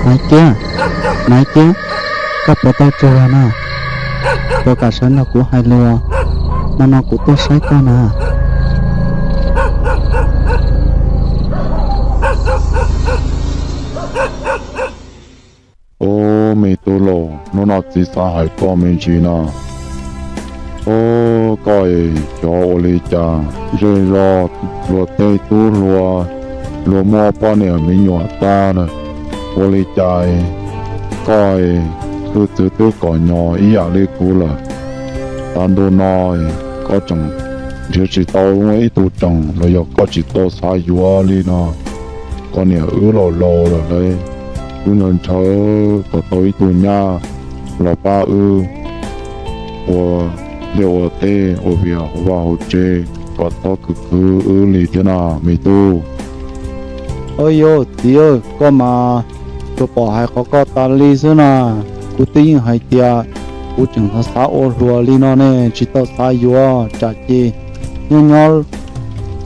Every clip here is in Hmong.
Maiv Kiab, Maiv Kiab, koj puas tau tsuag na? Puas kam sawv nrog kuv hais lus, hmo no kuv tuaj saib koj na. Ub, me tub laus, hnub no txiv xav hais koj me ntsis no. Ub, koj es xyov ua li cas zej zog luag tej tub hluas luag muaj poj niam me nyuam tag lawm, ua li cas koj es tus txiv twb kom nyo ib yam li kuv lawm. Tav ntu no koj tseem nrhiav tsis tau ib tug tseem los yog koj tsis tau xav yuav li no. Koj niam wb laus laus lawm lauj, wb ntshaw ntshaw kom tau ib tug nyab los pab wb ua liaj ua teb ua vias hauv vaj hauv tsev kom txhob khwv khwv wb li thiab na me tub. Au yog txiv, koj mas tsuas pom hais qhov koj tas li xwb na. Kuv twb yeej hais tias kuv tseem xav ua hluas li no ne, tsis tau xav yuav, tsam ces nyob nyob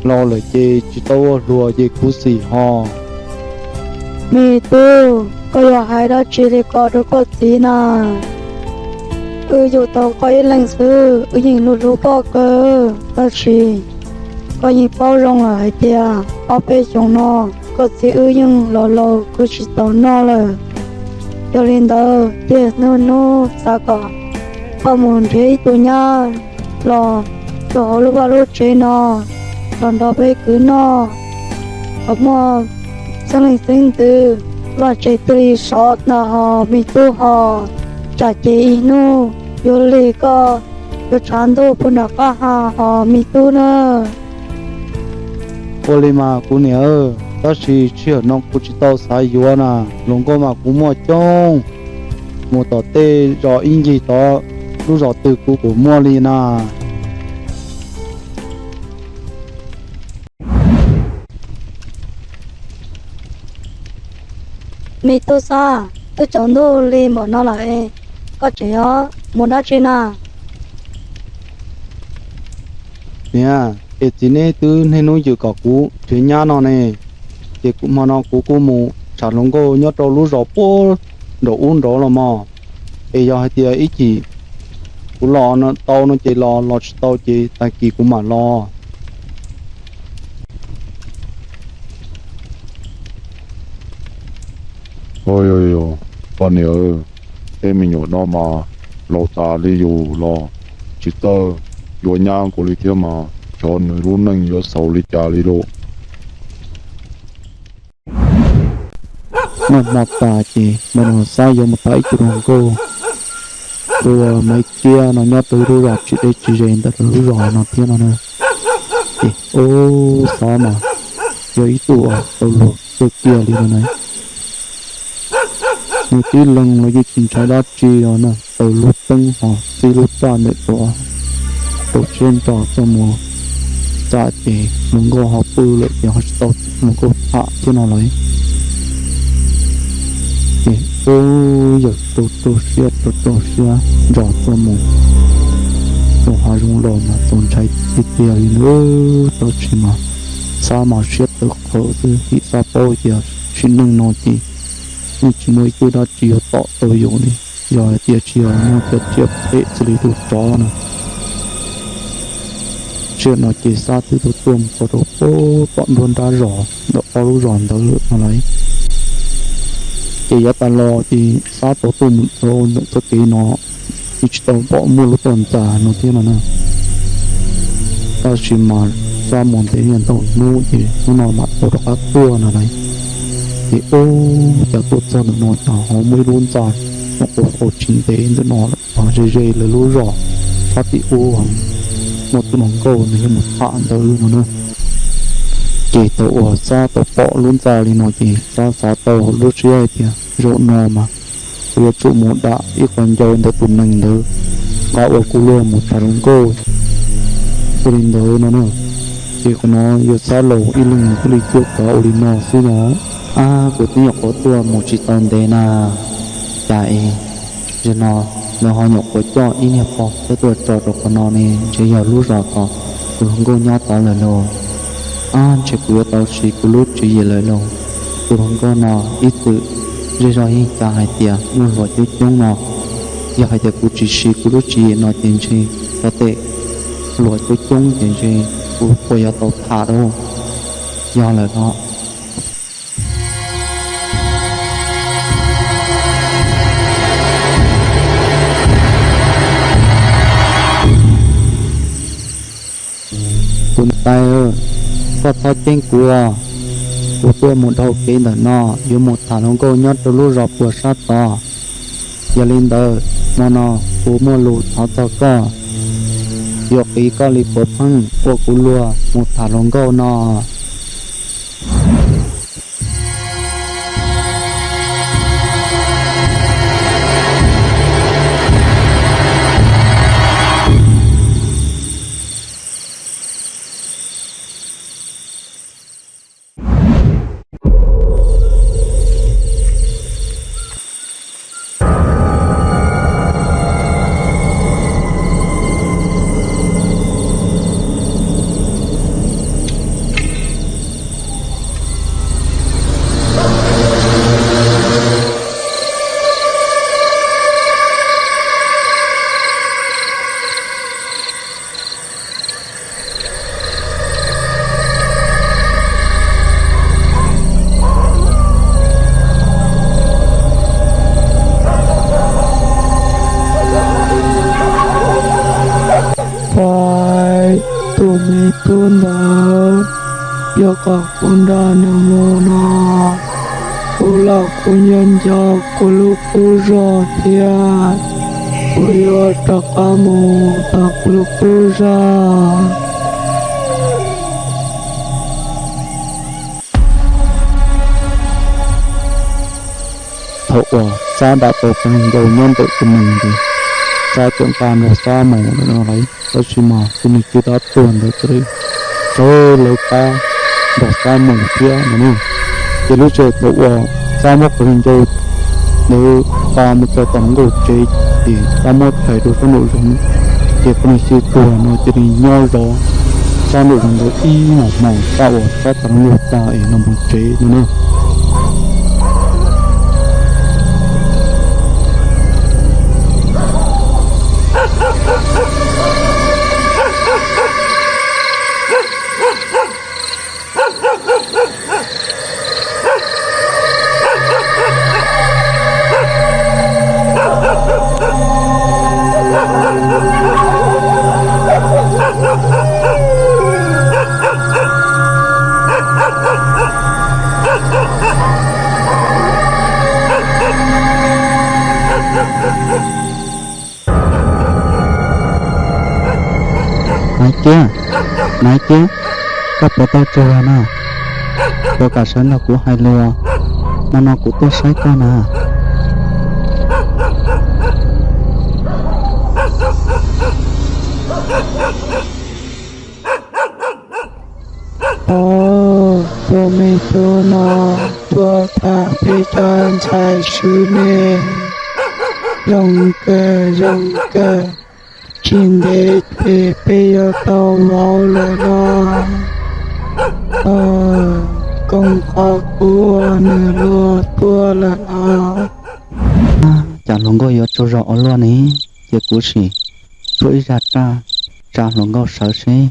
laus lawm ces tsis tau ua hluas ces khuv xim ho. Me tub, koj yuav hais dab tsi li ko rau koj txiv na? Wb yug tau koj ib leeg xwb, wb yeej hlub hlub koj kawg, tab sis koj yeej paub zoo lawm hais tias ob peb xyoos no koj txiv wb yeej los laus kawg tsis tau noj lawm. Yog li ntawd, cia hnub hnub xav kom koj mus nrhiav ib tug nyab los rau hauv lub vaj lub tsev no los nrog peb kwv noj, kom muaj xeeb leej xeeb ntxwv, vaj tse thiaj li sov tag ho me tub ho, tsam ces ib hnub yuav lig koj yuav tshav ntuj puag nram qab ha ho me tub na. Ua li mas kuv niam, tab sis sij hawm no kuv tsis tau xav yuav na, hluas nkauj mas kuv muaj coob, mus tom tej zos ib ncig tod lub zos twg kuv kuj muaj li na. Me tub Xab, twb tsaus ntuj li npaum no lawm, koj tseem yuav mus dab tsi na? Niam, es txiv neb twb niaj hnub yws kom kuv nrhiav nyab no ne, ces hmo no kuv kuj mus tsham hluas nkauj nyob rau lub zos puag nraum ub nraud los mog. Es yog hais tias ib chim kuv los tau no ces los, los tsis tau ces tag kis kuv mam los. Poj niam, tej me nyuam no mas laus tas li yus los tsis txawj yuav nyab nkaus li thiab mas xyov nws lub neej yuav xaus li cas li lauj. Noj hmo tas ces npaj no Xab yuav mus tham ib tug hluas nkauj hu ua Maiv Kiab no nyob rau ib lub zos tsis deb tsis ze ntawm lawv lub zos no thiab no na. Ces ub, Xab mas yog ib tug uas tau luag kawg kiag li no na. Nws tib leeg los yeej tsis ntshai dab tsi os na, taws lub teeb ho txib lub raj ntawm tuav rau siab ntso tuaj mus txaj ces hluas nkauj ho pw lawm ces ho tsis tau hluas nkauj tham thiab no lawm. Ces ub, yawm tu tu siab tu tu siab ntso tuaj mus rau hav zoov los mas txaus ntshai tiag tiag li na. Tab sis mas Xab mas siab tawv qhawv xwb vim Xab paub tias sim neej no ces yeej tsis muaj ib tug dab tsi yuav tom tau yus li, yog hais tias tsis yog muaj cov tsiaj phem xws li tus tsov na. Sij hawm no ces Xab twb tuaj tuaj mus txog rau puag tom nruab nrab zos ntawm ob lub zos ntawd lawm no lauj. Ces yav tas los ces Xab tau tuaj mus dhau ntawm txoj kev no, yeej tsis tau pom muaj lub tuaj ntxas no thiab no na. Tab sis mas Xab mus ntev niaj ntau hnub ces hnub no mam tau rov qab tuaj no lauj. Ces ub, cas tuaj txog ntawm no cas ho muaj ib lub ntxa nyuam qhuav faus tsis ntev ntawm no lawm, ze ze lawv lub zos sab tim ub, muaj tus hluas nkauj nws yuav mus tham ntawd no na. Ces thaum uas Xab tau pom lub ntxa li no ces Xab xav tau lub siab hais tias zaum no mas kuv yuav tsum mus dam ib qho ncau ntawm tus neeg ntawd, nqa ua kuv luag mus tham hluas nkauj ua li ntawd no na. Ces qhov no yog Xab laus ib leeg thiaj li cuab kav ua li no xwb no. Ab, kuv twb nyuam qhuav tuaj mus tsis tau ntev na, cas es zaum no lawv ho nyuam qhuav coj ib niag pog thiab tuaj tso rau qhov no ne, ntshe yog lub zos tod tus hluas nkauj nyob tod lawm lauj. Ab, ntshe kuv yuav tau siv kuv lub tswv yim lawm lauj. Tus hluas nkauj no ib txwm Zej zog yeej xav hais tias muaj hluas coob coob no, yog hais tias kuv tsis siv kuv lub tswv yim no ces ntshe xyov tej hluas coob coob ces ntshe kuv puas yuav tau tham lauj. Yog lawm no. Kuv niam tais, koj txhob ceeb kuv, kuv tuaj mus dhau kev ntawm no yuav mus tham hluas nkauj nyob rau lub zos puag sab tod. Yog li ntawd hmo no kuv muaj lus thov txog koj, yuav qiv koj li puav pheej ua kuv luag mus tham hluas nkauj no. Tus me tub ntawd, yog kom kuv nrog nws mus no, kuv los kuv nco nco kuv lub qub zog thiab, kuv yuav rov qab mus tom kuv lub qub zog. Thaum uas Xab dam tau pheej nkaus nyob ntawm tus nees ntawd, Xab txawm nqa nrog Xab mus lawm no lauj. Tab sis mas tus neeg twb tab tuag ntawd txawm sawv lawv qab nrog Xab mus thiab no ne. Ces lub sij hawm thaum uas Xab muab qhov viv ncaus ntawd nqa mus txog tom hluas nkauj tsev, ces Xab muab thais rau sab nraum zoov, ces tus neeg twb tuag no cia li nyob zov sab nraum zoov ntawd ib hmos hmo, tab uas Xab tham hluas nkauj tag es los mus tsev no na. Naiv Kiab, Naiv Kiab, koj puas tau tsaug na? Puas kam sawv nrog kuv hais lus? Hmo no kuv tuaj saib koj na. Tus me tub no tuaj tham peb cov ntxhais swb ne. Zoo kawg, zoo kawg. Tsis ntev ces peb yuav tau vauv lawm los. Koom qhov kuv ua nws luag tuaj lawm los. Cas hluas nkauj yuav tsaug zog ua luaj ne, cia kuv sim tshuab ib zaj raj tsa hluas nkauj sawv seb.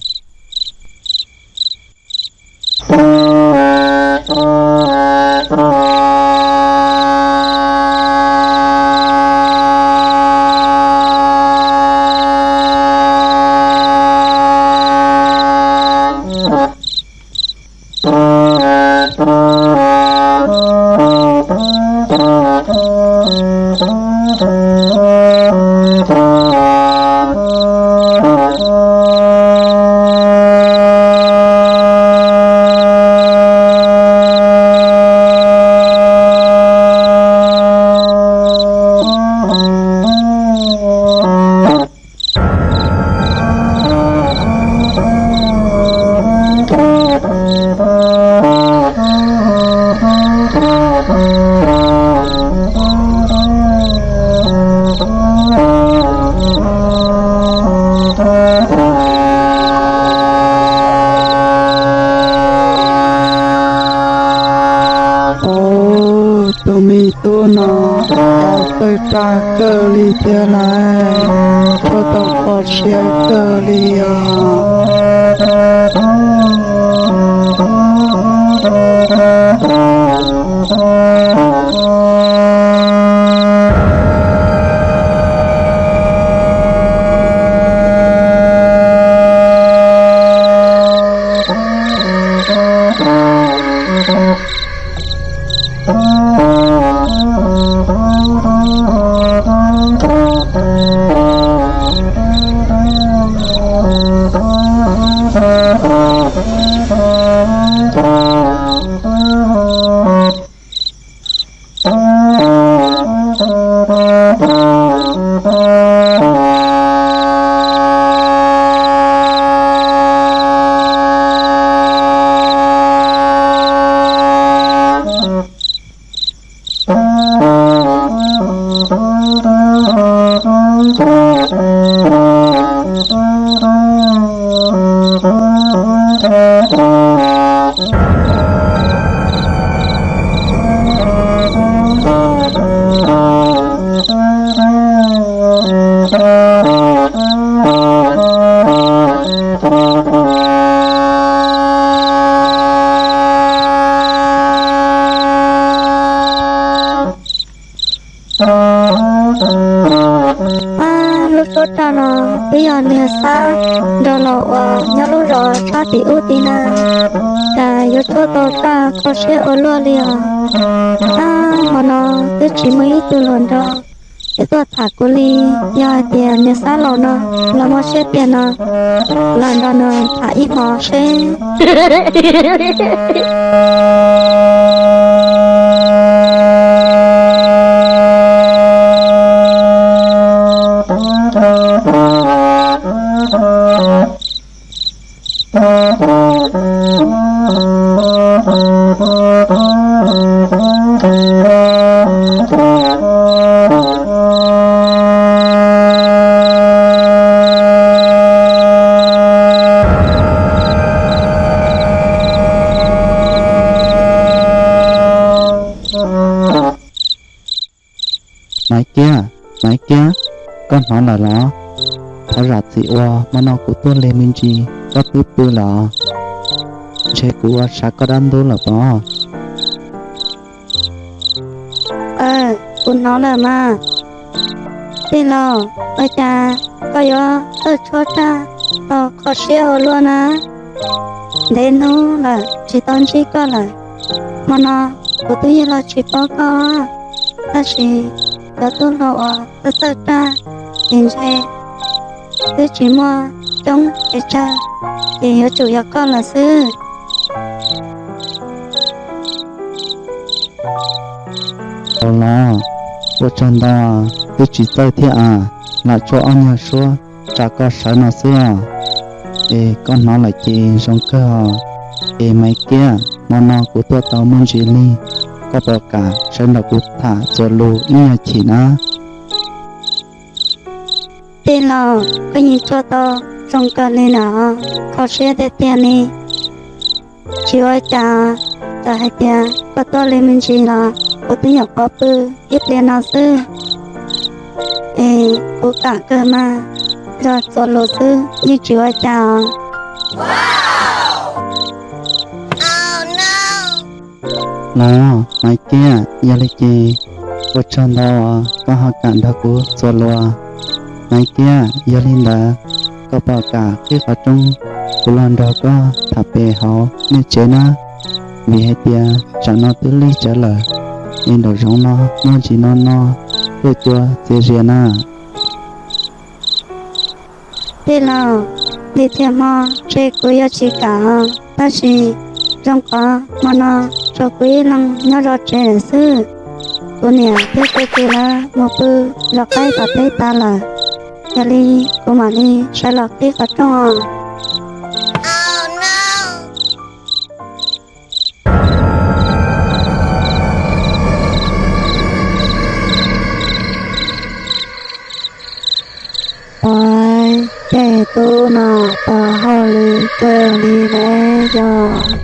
Tus me tub no cas txawj tsa kawg li thiab na, txawj tau kho siab kawg li os. Ab, lub suab raj no twb yog niag Xab nrog los uas nyob lub zos sab tim ub tid na, cas yuav tshuab tau raj kho siab ua luaj li os. Ab, hmo no twb tsis muaj ib tug hluas nraug es tuaj tham kuv li. Yog hais tias niag Xab laus no los muaj siab tiag no, los nrog nws tham ib hmo seb. Maiv Kiab, Maiv Kiab, koj hnov lawm los? Thov zam txim uas hmo no kuv tuaj lig me ntsis koj twb pw lawm os. Ntshe kuv ua tshav koj dab ntub lawm pob. Kuv hnov lawm mas. Tij laug, ua cas koj yuav txawj tshuab raj tau kho siab ua luaj na? Ntev hnub lawm tsis tau ntsib koj lawm. Hmo no kuv twb yeej los tsis paub koj, tab sis cov tub hluas uas txawj txawj raj ces ntshe twb tsis muaj coob pes tsawg, ces yuav tsum yog koj lawm xwb. Tau los, ua tsaug ntau, twb tsis txawj thiab as, lam tshuab ob nyuag suab tsa koj sawv no xwb os. Es koj hnov lawm ces zoo kawg os. Es Maiv Kiab, hmo no kuv tuaj tau muaj ntsis lig, koj puas kam sawv nrog kuv tham txuas lus ib nyuag chim na? Tij laug, koj yeej tshuab tau zoo kawg li na, kho siab tiag tiag li. Tsis ua cas, txawm hais tias koj tuaj lig me ntsis los kuv twb nyuam qhuav pw ib pliag no xwb. Es kuv kam kawg mas, nrog txuas lus xwb yeej tsis ua cas os. Los, Maiv Kiab, yog li ces ua tsaug ntau uas koj ho kam nrog kuv txuas lus. Maiv Kiab, yog li ntawd koj puas kam qhib qhov rooj, kuv los nrog koj tham pem hauv nej tsev na? Vim hais tias tsam no twb lig tsawv lawm, es nraum zoov no muaj ntsis no no, tuaj cua txias zias na. Tij laug, lig thiaj hmo ntshe kuv yuav tsis kam os, tab sis zoo qhov hmo no tsuas kuv ib leeg nyob zov tsev lawm xwb. Kuv niam thiab kuv txiv lawv mus pw zov qaib tom teb tas lawm, yog li kuv mam li sawv los qhib qhov rooj os. Pais, tej tub no tau hauj lwm kawg li ne yog.